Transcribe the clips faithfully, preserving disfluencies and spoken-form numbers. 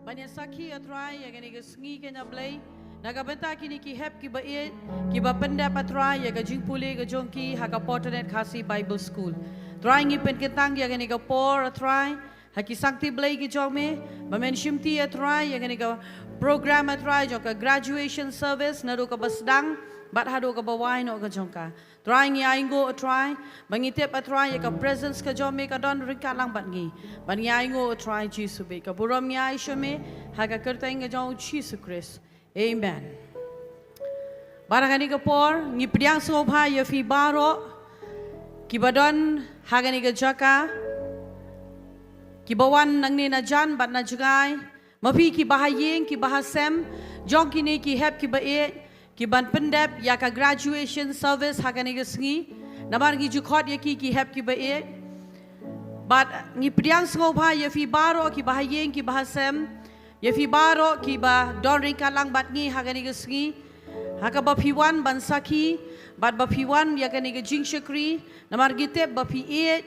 Ban ïa sakhi, A Trai, ïa kane ka sngi kane, A Blei, na ka bynta kine ki hep kiba ïeit, kiba pyndep, A Trai, ïa ka jingpule ka jong ki ha ka Portanet Khasi Bible School. Trai, ngi pynkyntang ïa kane ka por, A Trai, ha ki sangti Blei ki jong me, ba men shimti, A Trai, ïa kane ka program, A Trai, jong ka graduation service, naduh kaba sdang bad haduh kaba wai noh ka jong ka. Trai, ngi ainguh, A Trai, ba ngi tip, A Trai, ïa ka presence ka jong me ka don ryngkat lang bad ngi. Bad ngi ainguh, A Trai Jisu, bad ka burom ngi ai sha me ha ka kyrteng ka jong U Jisu Khrist. Amen. Bad ha kane ka por ngi pdiang sngewbha ïa phi baroh kiba don ha kane ka jaka, kiba wan nangne najan bad najngai. Ma phi kiba ha ïing, kiba ha sem jong kine ki hep kiba ïeit, kiban pyndep ïa ka graduation service ha kane ka sngi. Namar ngi ju khot ïa ki ki hep kiba ïeit. Bad ngi pdiang sngewbha ïa phi baroh kiba ha ïing, kiba ha sem, ïa phi baroh kiba don ryngkat lang bad ngi ha kane ka sngi, ha kaba phi wan ban sakhi, bad ba phi wan ïa kane ka jingshakri. Namar ngi tip ba phi ïeit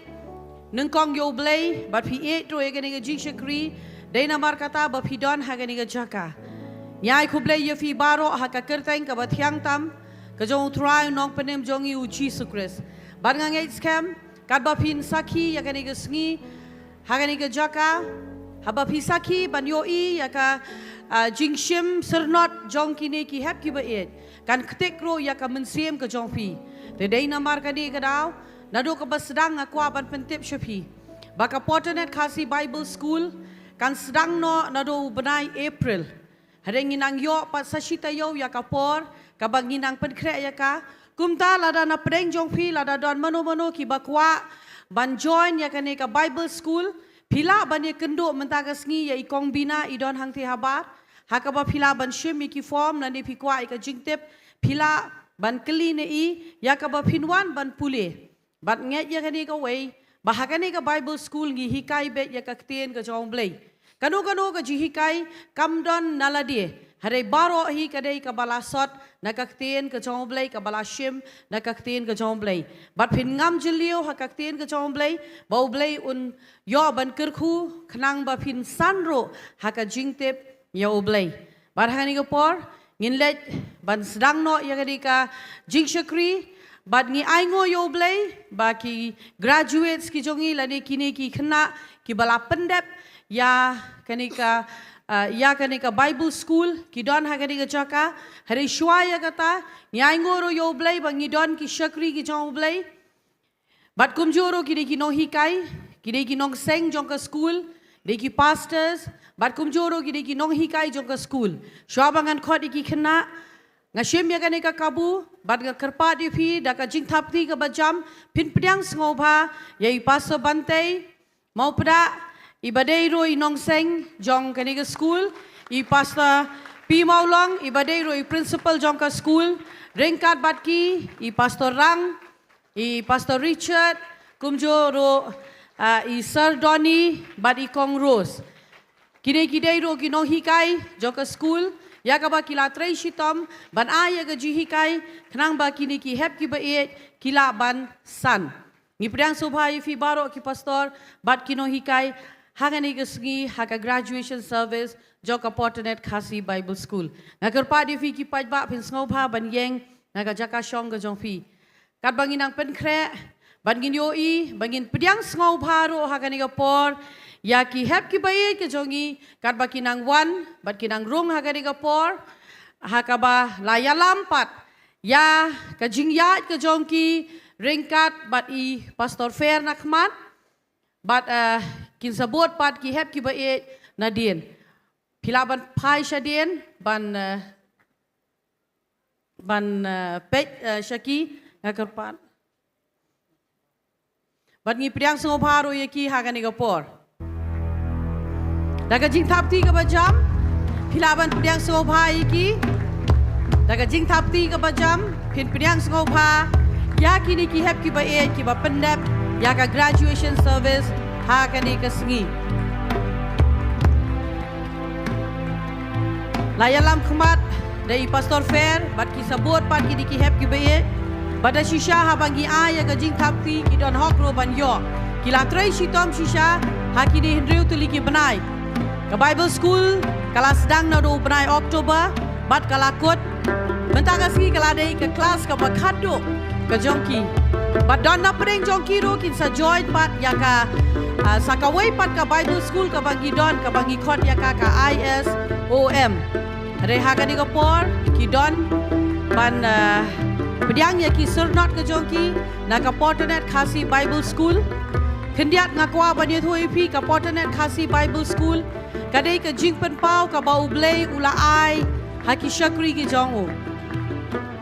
nyngkong ïa U Blei, bad phi ïeit ruh ïa kane ka jingshakri. Dei namar kata ba phi don ha kane ka jaka. Ngi ai khublei ïa phi baroh ha ka kyrteng kaba thiang tam ka jong U Trai Nongpynim jong ngi U Jisu Khrist. Bad nga ngeit skhem katba phin sakhi ïa kane ka sngi ha kane ka jaka, haba phi sakhi ban ïohi ïa ka, ah, jingshim syrnot jong kine ki hep kiba ïeit, kan ktik ruh ïa ka mynsiem ka jong phi. Te dei namar kane ka daw, naduh kaba sdang nga kwah ban pyntip sha phi ba ka Portanet Khasi Bible School kan sdang noh naduh u bnai April. Hynrei ngi nang ïoh pat sa shi taïew ïa ka por kaba ngi nang pynkhreh ïa ka. Kumta lada na pdeng jong phi lada don mano mano kiba kwah ban join ïa kane ka Bible School, phi lah ban ïakynduh mynta ka sngi ïa i Kong Bina, i don hangtei habar. Ha kaba phi lah ban shim ïa ki form, lane phi kwah ïa ka jingtip, phi lah ban kylli na i ïa kaba phin wan ban pule. Bad ngeit ïa kane kawei, ba ha kane ka Bible School ngi hikai beit ïa ka ktien ka jong U Blei. Kano kano ka jinghikai kam don na lade, hynrei baroh hi ka dei kaba la sot na ka ktien ka jong U Blei, kaba la shim na ka ktien ka jong U Blei. Bad phin ngam jylliew ha ka ktien ka jong U Blei, ba U Blei un ïoh ban kyrkhu khnang ba phin san ruh ha ka jingtip ïa U Blei. Bad ha kane ka por ngin leit ban sdang noh ïa kane ka jingshakri. Bad ngi ainguh ïa U Blei ba ki graduates ki jong ngi, lane kine ki khynnah kiba la pyndep ïa kane ka, ah, ïa kane ka Bible School, ki don ha kane ka jaka. Hynrei shuwa ïa kata, ngi ainguh ruh ïa U Blei ba ngi don ki shakri ki jong U Blei. Bad kumjuh ruh ki dei ki nonghikai, ki dei ki nongseng jong ka school, dei ki pastors, bad kumjuh ruh ki dei ki nonghikai jong ka school. Shuwa ba ngan khot ïa ki khynnah, nga shim ïa kane ka kabu, bad nga kyrpad ïa phi da ka jingthap kti kaba jam, phin pdiang sngewbha ïa i Pastor Bantei Mawpdeng, iba dei ruh i nongseng jong kane ka school, i Pastor P Mawlong, iba dei ruh i principal jong ka school, ryngkat bad ki, i Pastor Rang, i Pastor Richard, kumjuh ruh, ah, i Sir Donny bad i Kong Rose. Kine ki dei ruh ki nonghikai jong ka school, ïa kaba ki la trei shitom ban ai ïa ka jinghikai, khnang ba kine ki hep kiba ïeit ki lah ban san. Ngi pdiang sngewbha ïa phi baroh ki pastor bad ki nonghikai ha kane ka sngi ha ka graduation service jong ka Portanet Khasi Bible School. Nga kyrpad ïa phi ki paidbah phin sngewbha ban ïeng na ka jaka shong ka jong phi. Katba ngin nang pynkhreh, bad ngin ïohi, bad ngin pdiang sngewbha ruh ha kane ka por ïa ki hep kiba ïeit ki jong ngi, katba ki nang wan bad ki nang rung ha kane ka por, ha kaba la ïalam pat ïa ka jingïaid ka jong ki ryngkat bad i Pastor Fair na khmat, bad, eh, kin sa bud pat ki hep kiba ïeit nadien. Phi lah ban phai shadien ban, eh, ban, eh, peit, eh, sha ki, nga kyrpad. Bad ngi pdiang sngewbha ruh ïa ki ha kane ka por. Da ka jingthap kti kaba jam, phi lah ban pdiang sngewbha ïa ki. Da ka jingthap kti kaba jam, phin pdiang sngewbha ïa kine ki hep kiba ïeit kiba pyndep ïa ka graduation service ha kane ka sngi. La ïalam khmat da i Pastor Fair bad ki sa bud pat kine ki hep kiba ïeit. Bad da shisha haba ngi ai ïa ka jingthap kti ki don hok ruh ban ïoh. Ki la trei shitom shisha ha kine hynriew tylli ki bnai. Ka Bible School ka la sdang naduh u bnai October bad ka la kut. Mynta ka sngi ka la dei ka klas kaba khatduh ka jong ki. Bad don na pdeng jong ki ruh kin sa join pat ïa ka, ah, sa kawei pat ka Bible School kaba ngi don, kaba ngi khot ïa ka ka I S O M. Hynrei ha kane ka por ki don ban, ah, pdiang ïa ki syrnod ka jong ki na ka Porternet Khasi Bible School. Khyndiat nga kwah ban ïathuh ïa phi, ka Porternet Khasi Bible School ka dei ka jingpynpaw kaba U Blei u la ai ha ki shakri ki jong u.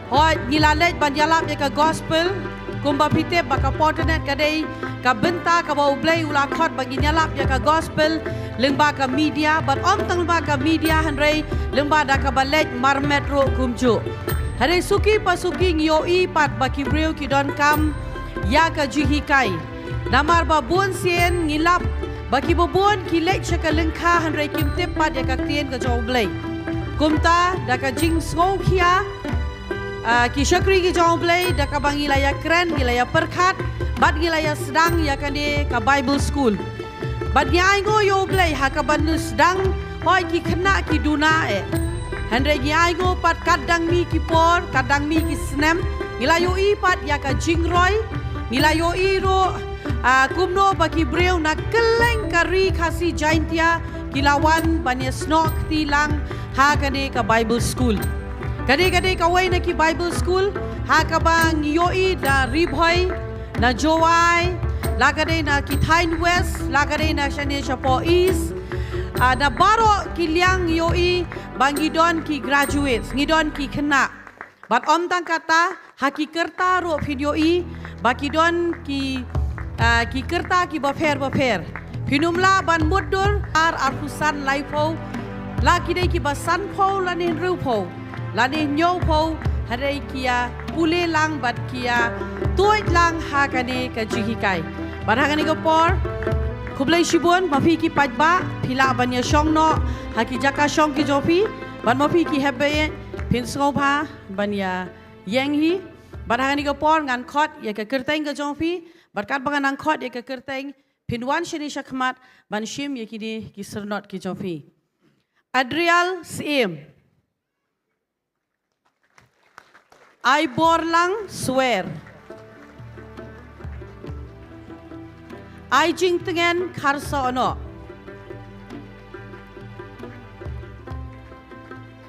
Hooid, ngi la leit ban ïalap ïa ka gospel, kumba phi tip ba ka Porternet ka dei ka bynta kaba U Blei u la khot ba ngin ïalap ïa ka gospel lyngba ka media, bad ym tang lyngba ka media hynrei lyngba da kaba leit marmet ruh kumjuh. Hynrei suki pa suki ngi ïohi pat ba ki briew ki donkam ïa ka jinghikai. Namar ba bun sien ngi lap ba kiba bun ki leit sha ka lyngkha hynrei kim tip pat ïa ka ktien ka jong U Blei. Kumta da ka jingsngewkhia, ah, ki shakri ki jong U Blei, da kaba ngi la ïakren, ngi la ïapyrkhat bad ngi la ïasdang ïa kane ka Bible School. Bad ngi ainguh ïa U Blei ha kaba ngi sdang, hooid ki khynnah ki duna eh. Hynrei ngi ainguh pat katba dang mih ki por, katba dang mih ki snem, ngi la ïohi pat ïa ka jingroi, ngi la ïohi ruh, ah, kumno ba ki briew na kylleng ka Ri Khasi Jaintia ki la wan ban ïasnoh kti lang ha kane ka Bible School. Kane ka dei kawei na ki Bible School ha kaba ngi ïohi na Ri Bhoi, na Jowai, la ka dei na ki thaiñ West, la ka dei na shane shapoh East. Ah, na baroh ki liang ngi ïohi ba ngi don ki graduates, ngi don ki khynnah. Bad ym tang kata, ha ki kyrta ruh phin ïohi ba ki don ki, ah, ki kyrta kiba pher bapher. Phin ym lah ban mutdur ar arphew san laiphew, la ki dei kiba sanphew lane hynriewphew lane hynñiewphew, hynrei ki ïa pule lang bad ki ïa tuid lang ha kane ka jinghikai. Bad ha kane ka por, khublei shibun, ma phi ki paidbah phi lah ban ïashong noh ha ki jaka shong ki jong phi, bad ma phi ki hep beit phin sngewbha ban ïa ïeng hi. Bad ha kane ka por ngan khot ïa ka kyrteng ka jong phi, bad katba ngan nang khot ïa ka kyrteng phin wan shane shakhmat ban shim ïa kine ki syrnod ki jong phi. Adriel Syiem. Aiborlang Swer. Aijingtngen Kharsahnoh.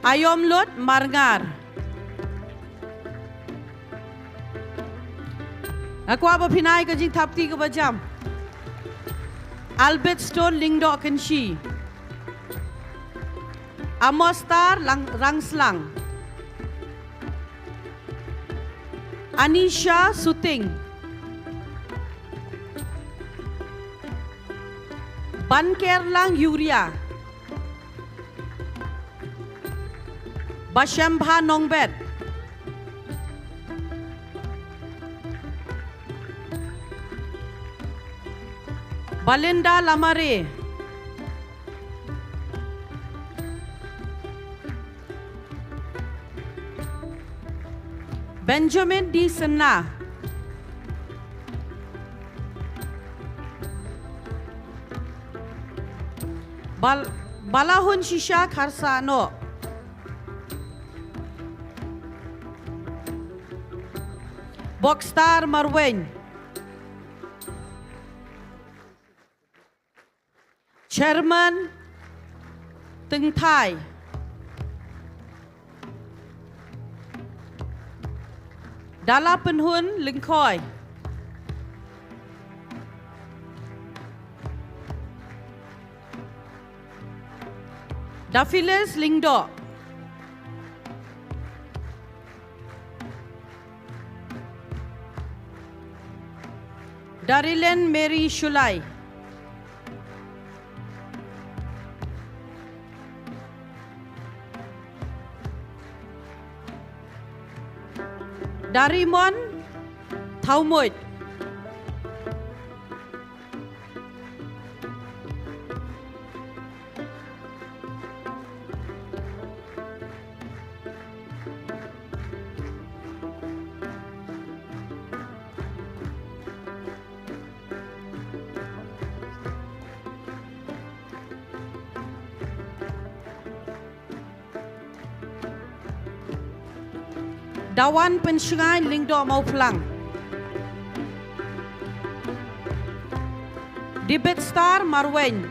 Aiomlut Marngar. Nga kwah ba phin ai ka jingthap kti kaba jam. Albert Stone Lyngdoh Kynshi. Amostar Lang-, Rangslang. Anisha Suting. Bankerlang Yuria. Bashembha Nongbet. Balinda Lamare. Benjamin D Senna. Bal-, Balahun Shisha Kharsahnoh. Bokstar Marwein. Chairman Tyngthai. Dala Pynhun Lyngkhoi. Da Phyllis Lyngdoh. Darilyn Mary Shullai. Darimon Thaumuit. Dawan Pynshngaiñ Lyngdoh Mawphlang. Debit Star Marwein.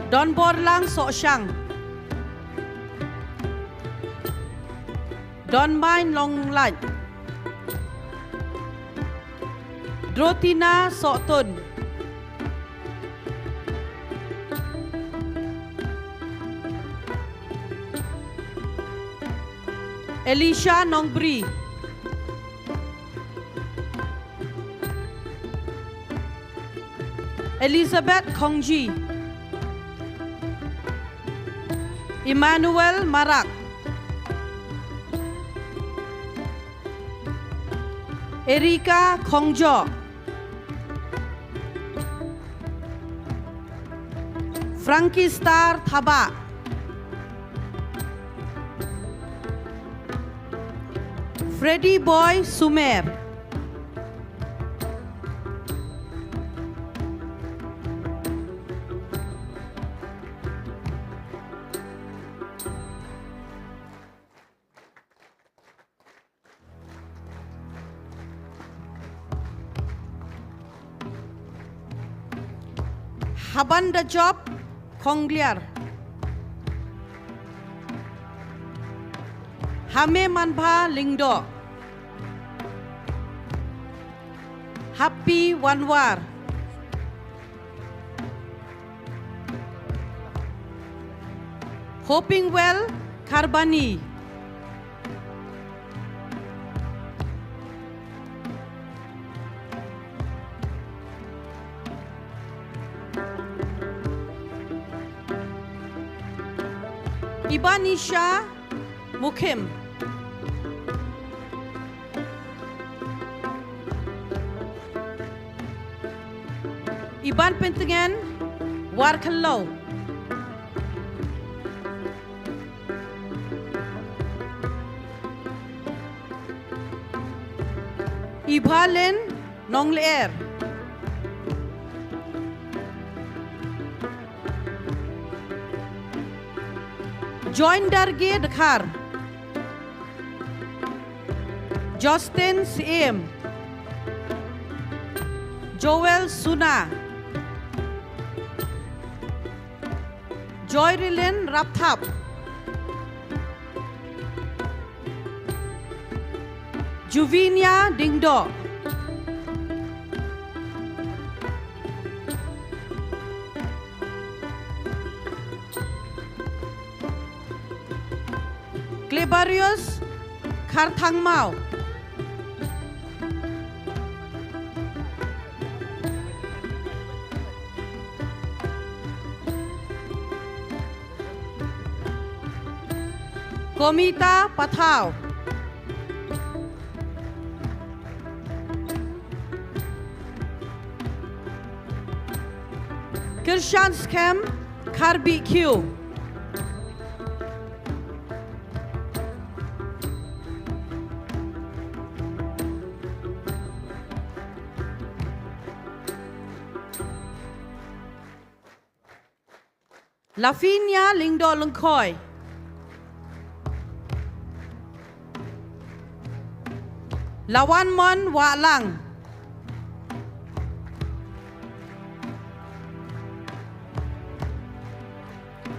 Donborlang Sohshang. Donmaiñ Longlait. Drotina Sohtun. Elisha Nongbri. Elizabeth Khongji. Emmanuel Marak. Erika Khongjo. Frankie Star Thabah. Freddy Boy Sumer. Haban Dajop Khongkliar. Hame Manbha Lyngdoh. Happy Wanwar. Hoping Well Kharbani. Ibanisha Mukhim. Iban Pyntngen Warkhallo. Ibalin Nongler. Join Darge Dkhar. Justin Siem. Joel Suna. Joyrilin Rapthap. Juvinia Dingdo. Glebarius Kharthangmau. Komita Pathau. Kirshan Skhem Kharbih Khiu. Lavinia Lyngdoh Lyngkhoi. Lawanmon Wahlang.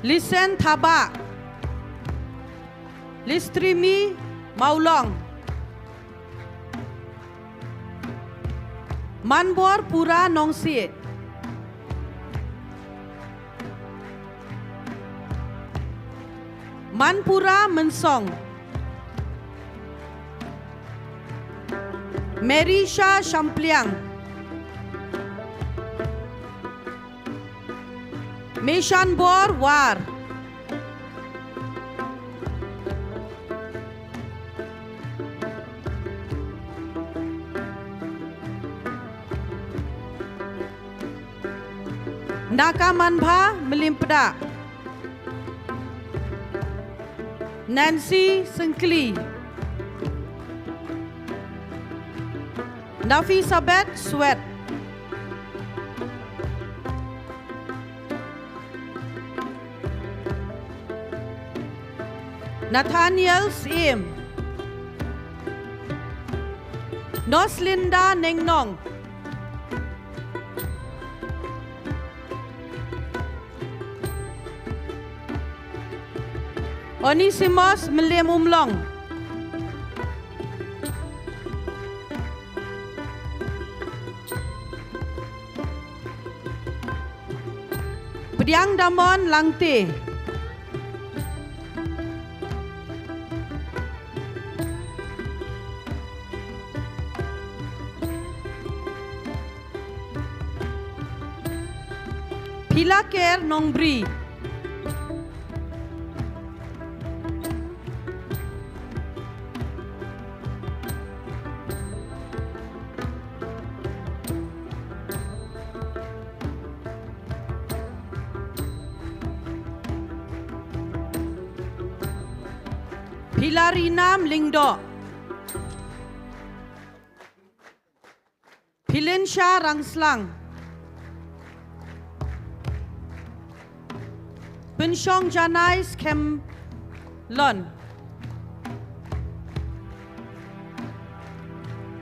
Lisen Thabah. Listrimi Mawlong. Manbor Pura Nongsiej. Manpura Mynsong. Merisha Shampliang. Mishan Bor War. Naka Manbha Melimpda. Nancy Sengkli. Nafisabeth Swet. Nathaniel Syiem. Noslinda Nengnong. Onesimus Meliemumlong. Pdiang Damon Langte. Philaker Nongbri. Philarina Mlingdoh. Philinsha Rangslang. Pynshong Janai Skhem Lon.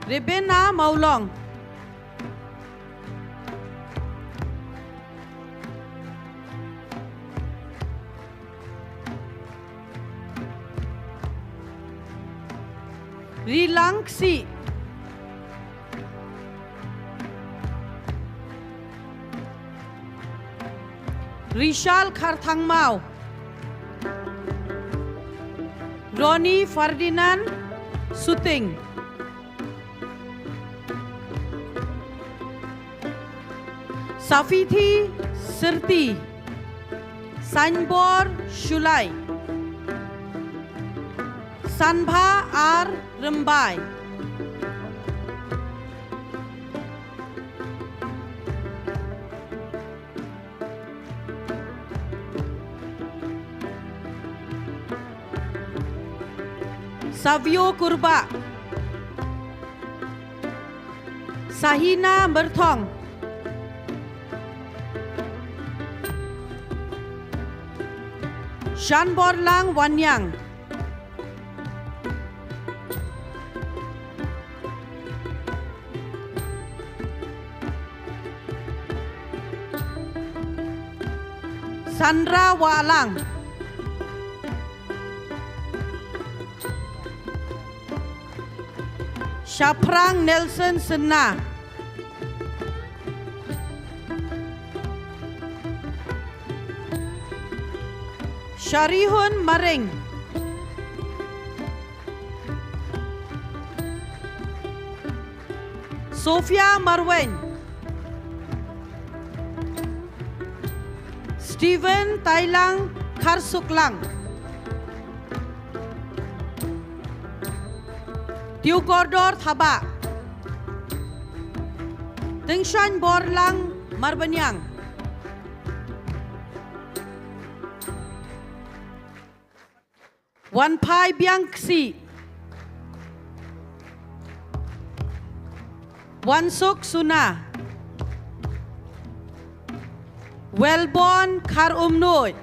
Rebena Mawlong. Rilang Ksih. Rishal Kharthangmaw. Ronnie Ferdinand Suting. Safithi Sirti. Sanbor Shulai. Sanbha R Rymbai. Savio Kurbah. Sahina Myrthong. Shanborlang Wanniang. Sandra Wahlang. Shaphrang Nelson Synnah. Sharihun Maring. Sophia Marwein. Stephen Tailang Kharsuklang. Theodore Thabah. Tyngshaiñ Borlang Marbaniang. Wanphai Biang Ksih. Wansuk Suna. Welborn Kharumnuid.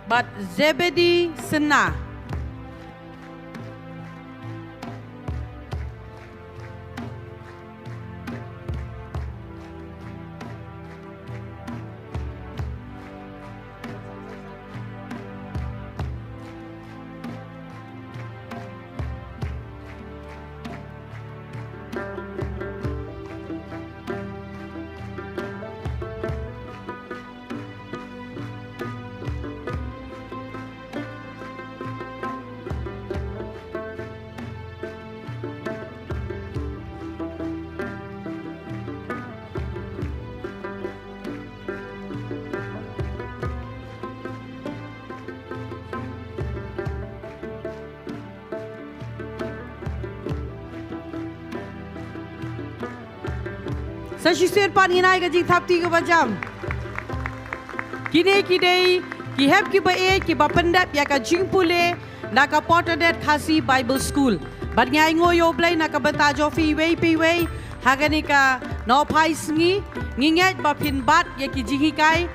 Bad Zebedee Synnah. Sa shisien pat ngin ai ka jingthap kti kaba jam. Kine ki dei ki hep kiba ïeit kiba pyndep ïa ka jingpule na ka Porthcaday Khasi Bible School. Bad ngi ai nguh ïa U Blei na ka bynta jong phi iwei pa iwei ha kane ka nohphai sngi. Ngi ngeit ba phin bat ïa ki jinghikai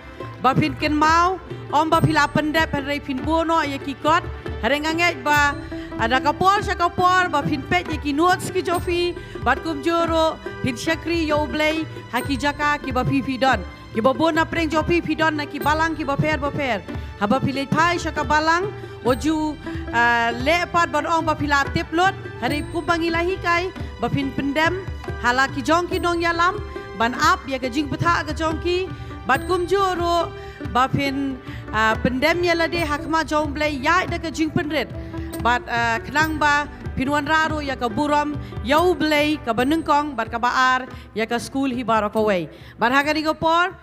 ba phin kynmaw, ym ba phi la pyndep hynrei phin buh noh ïa ki kot. Hynrei nga ngeit ba, ah, da ka por sha ka por ba phin peit ïa ki notes ki jong phi, bad kumjuh ruh phin shakri ïa U Blei ha ki jaka kiba phi phi don. Kiba bun na pdeng jong phi phi don na ki balang kiba pher ba pher. Haba phi leit phai sha ka balang, u ju, ah, leh pat ban ong ba phi la tip lut, hynrei kumba ngi la hikai, ba phin pyndem ha la ki jong ki nongïalam ban ap ïa ka jingbthah ka jong ki, bad kumjuh ruh ba phin, ah, pyndem ïa lade ha khmat jong U Blei ïaid da ka jingpynrit, bad, ah, khnang ba phin wanrah ruh ïa ka burom ïa U Blei kaba nyngkong bad kaba ar ïa ka skul hi baroh kawei. Bad ha kane ka por,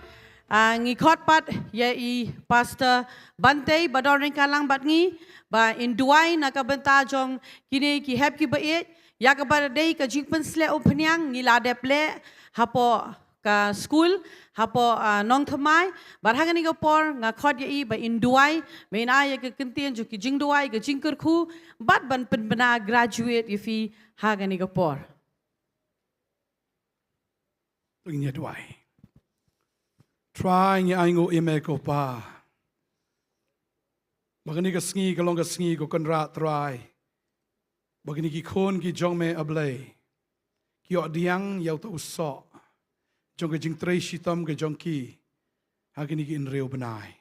ah, ngi khot pat ïa i Pastor Bantei ba don ryngkat lang bad ngi, ba in duwai na ka bynta jong kine ki hep kiba ïeit, ïa kaba dei ka jingpynsleh umphniang ngi la dep leh hapoh ka skul, hapoh, ah, Nongthymmai. Bad ha kane ka por nga khot ïa i ba in duwai, ba in ai ïa ka kyntien jong ki jingduwai, ka jingkyrkhu, bad ban pynbna graduate ïa phi ha kane ka por. To ngin ïa duwai. Trai, ngi ainguh ïa me ko Pa, ba kane ka sngi ka long ka sngi ko Kynrad Trai, ba kine ki khun ki jong me A Blei, ki ïoh pdiang ïa uta u soh jong ka jingtrei shitom ka jong ki ha kine ki hynriew bnai.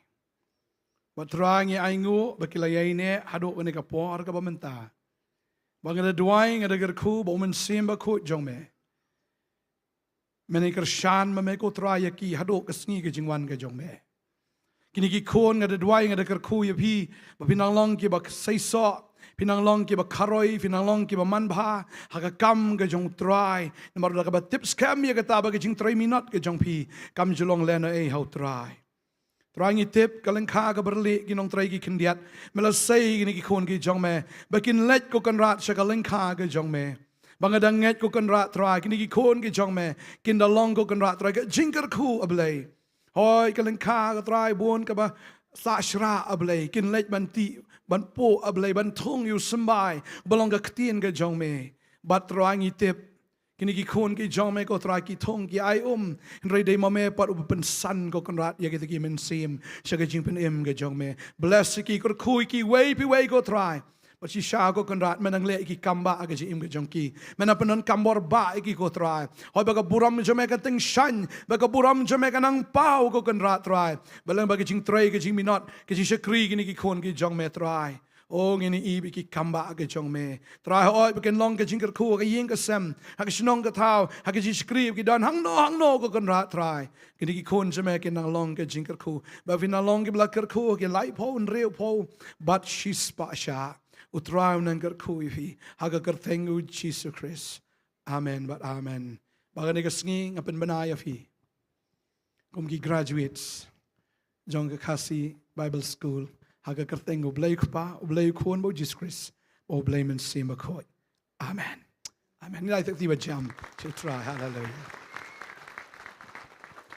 Bad Trai, ngi ainguh ba ki la ïaineh haduh kane ka por kaba mynta. Ba nga da duwai, nga da kyrkhu ba U Mynsiem Bakhuid jong me, men ai kyrshan ma me ko Trai ïa ki haduh ka sngi ka jingwan ka jong me. Kine ki khun, nga da duwai, nga da kyrkhu ïa phi ba phin nang long kiba seisoh, phin nang long kiba kharoi, phin nang long kiba manbha ha ka kam ka jong U Trai. Namar da kaba tip skhem ïa kata ba ka jingtrei minot ka jong phi kam ju long lehnohei ha U Trai. Trai, ngi tip ka lyngkha kaba ryllieh ki nongtrei ki khyndiat, me la sei kine ki khun ki jong me ba kin leit ko Kynrad sha ka lyngkha ka jong me. Ba nga da ngeit ko Kynrad Trai, kine ki khun ki jong me kin da long ko Kynrad Trai ka jingkyrkhu A Blei. Hooid, ka lyngkha ka Trai bun kaba sah shrah A Blei, kin leit ban tih ban puh A Blei, ban thung ïa u symbai ba long ka ktien ka jong me. Bad Trai, ngi tip kine ki khun ki jong me ko Trai ki thung ki ai um, hynrei dei ma me pat uba pynsan ko Kynrad ïa kita ki mynsiem sha ka jingpynim ka jong me. Bless ïa ki, kyrkhu ïa ki uwei pa uwei ko Trai. Bad shisha ko Kynrad, me nang leh ïa ki kam bah ha ka jingim ka jong ki. Me nang pyndonkam bor bah ïa ki ko Trai. Hooid, ba ka burom jong me kan tyngshaiñ, ba ka burom jong me kan nang paw ko Kynrad Trai, ba lem bad ka jingtrei, ka jingminot, ka jingshakri kine ki khun ki jong me Trai. O, ngin ïohi ba ki kam bah ka jong me Trai. Hooid, ba kin long ka jingkyrkhu ha ka ïing ka sem, ha ka shnong ka thaw, ha ka jingshakri ba ki don hangno hangno ko Kynrad Trai. Kine ki khun jong me kin nang long ka jingkyrkhu, ba phin nang long kiba la kyrkhu ha ki laiphew, hynriewphew bad shispah shah. U Trai un nang kyrkhu ïa phi ha ka kyrteng U Jisu Khrist. Amen bad amen. Ba kane ka sngi nga pynbna ïa phi kum ki graduates jong ka Khasi Bible School ha ka kyrteng U Blei U Kpa, U Blei U Khun bad U Jisu Khrist bad U Blei Mynsiem Bakhuid. Amen. Amen. Ngi la ïa tyrkhong bad jam sha U Trai. Haleluia.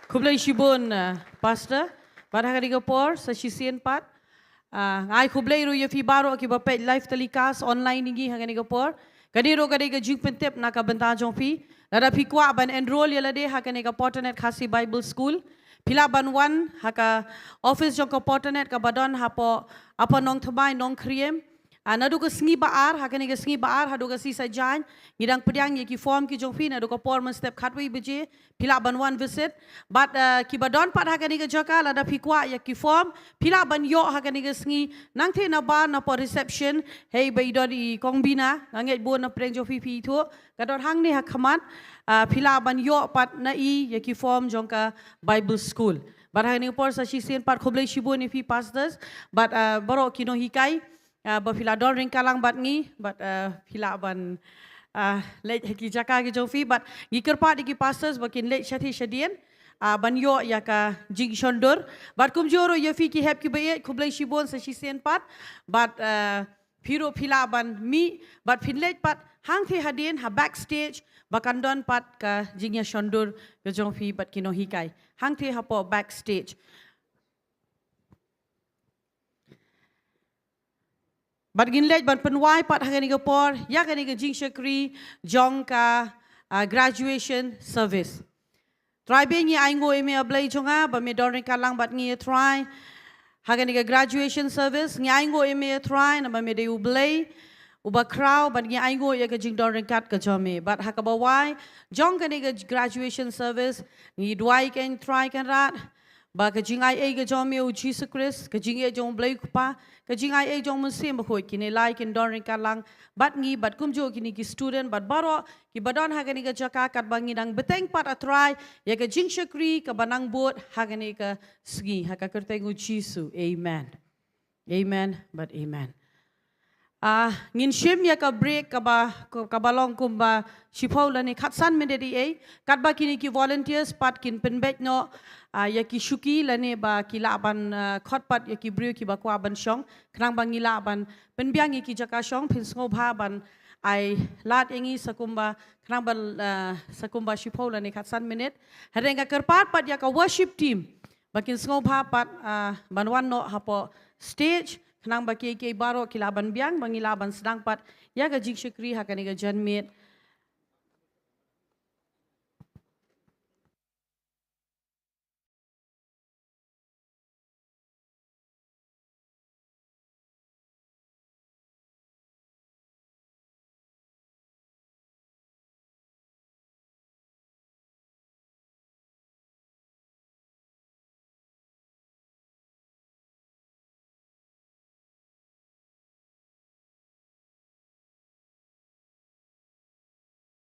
Khublei shibun, uh, Pastor. Bad ha kane ka por sa shisien pat, ah, nga ai khublei ruh ïa phi baroh kiba peit live telecast online ïa ngi ha kane ka por. Kane ruh ka dei ka jingpyntip na ka bynta jong phi. Lada phi kwah ban enroll ïa lade ha kane ka Porternet Khasi Bible School, phi lah ban wan ha ka office jong ka Porternet kaba don hapoh Upper Nongthymmai, Nongkriem. Ah, naduh ka sngi ba ar, ha kane ka sngi ba ar haduh ka sngi Saitjaiñ, ngi dang pdiang ïa ki form ki jong phi naduh ka por mynstep khatwei baje. Phi lah ban wan visit. Bad, ah, kiba don pat ha kane ka jaka, lada phi kwah ïa ki form, phi lah ban ïoh ha kane ka sngi, nangtei nabar napoh reception. Hei ba i don i Kong Bina, nga ngeit bun na pdeng jong phi phi ithuh. Ka don hangne ha khmat. Ah, phi lah ban ïoh pat na i ïa ki form jong ka Bible School. Bad ha kane ka por sa shisien pat khublei shibun ïa phi pastors bad, ah, baroh ki nonghikai, ah, ba phi la don ryngkat lang bad ngi, bad, ah, phi lah ban, ah, leit ha ki jaka ki jong phi, bad ngi kyrpad ïa ki pastors ba kin leit shatei shadien, ah, ban ïoh ïa ka jingshondur. Bad kumjuh ruh ïa phi ki hep kiba ïeit, khublei shibun sa shisien pat. Bad, ah, phi ruh phi lah ban mih bad phin leit pat hangtei hadien ha backstage, ba kan don pat ka jingïashondur ka jong phi bad ki nonghikai hangtei hapoh backstage. Bad ngin leit ban pynwai pat ha kane ka por ïa kane ka jingshakri jong ka, ah, graduation service. Trai, ba ngi ainguh ïa me, A Blei jong nga, ba me don ryngkat lang bad ngi, A Trai. Ha kane ka graduation service ngi ainguh ïa me, A Trai, namar ba me dei U Blei uba khraw, bad ngi ainguh ïa ka jingdon ryngkat ka jong me. Bad ha kaba wai jong kane ka graduation service ngi duwai, A Trai Kynrad, ba ka jingaiei ka jong me, U Jisu Khrist, ka jingïeit jong U Blei Kpa, ka jingaiei jong U Mynsiem Bakhuid, kine lai kin don ryngkat lang bad ngi, bad kumjuh kine ki student bad baroh kiba don ha kane ka jaka, katba ngi dang bteng pat, A Trai, ïa ka jingshakri kaba nang bud ha kane ka sngi, ha ka kyrteng U Jisu. Amen. Amen bad amen. Ah, ngin shim ïa ka break kaba, kaba long kumba shiphew lane khatsan minit ïa ei, katba kine ki volunteers pat kin pynbeit noh, ah, ïa ki shuki lane ba ki lah ban, ah, khot pat ïa ki briew kiba kwah ban shong, khnang ba ngi lah ban pynbiang ïa ki jaka shong. Phin sngewbha ban ai lad ïa ngi sa kumba, khnang ba, ah, sa kumba shiphew lane khatsan minit. Hynrei nga kyrpad pat ïa ka worship team ba kin sngewbha pat, ah, ban wan noh hapoh stage, khnang ba kiei kiei baroh ki lah ban biang, ba ngi lah ban sdang pat ïa ka jingshakri ha kane ka janmiet